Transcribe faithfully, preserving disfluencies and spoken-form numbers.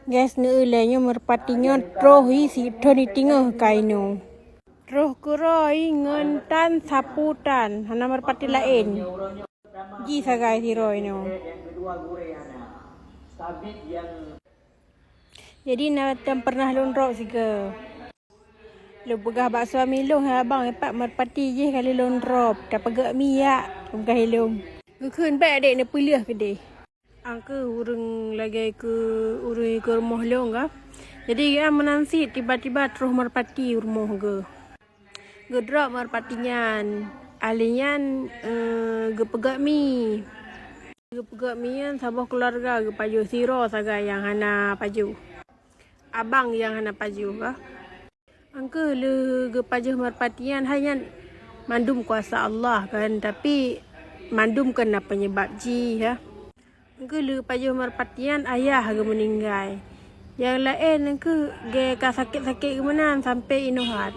Guys, neueu lé nyoe meurpati nyoe troh hi si thon i tingoh ka inoe. Troh keuroi ngon tan sapu tan, hana meurpati laén. Ji sagai sidroe nyoe. Jadi na tan pernah lôn drop sigoe. Lôn peugah bak suami lôn, "Hai abang, ipat meurpati jih kali lôn drop, tapeugöt mi yak," lôn peugah lé lôn. Geukheun bèk dek neupeuleueh keudeh. Angkeuh ureueng lagèe keu ureueng keu rumoh lôn ka. Jadi geuh meunan cit tiba-tiba troh meurpati u rumoh geuh. Geudrop meurpati nyan, ahli nyan, eh, geupeugöt mi. Geupeugöt mi nyan saboh keuluwarga geupajoh, sidroe sagai nyang hana pajoh. Abang nyang hana pajoh ka. Angkeuh lheueh geupajoh meurpati nyan, hai nyan mandum kuasa Allah kan, tapi mandum kan na penyebab jih ya. Angkeuh lheueh pajoh meurpati nyan ayah geuh meuninggai. Nyang laén angkeuh geuh ka sakét-sakét geuh meunan sampai inoe hat.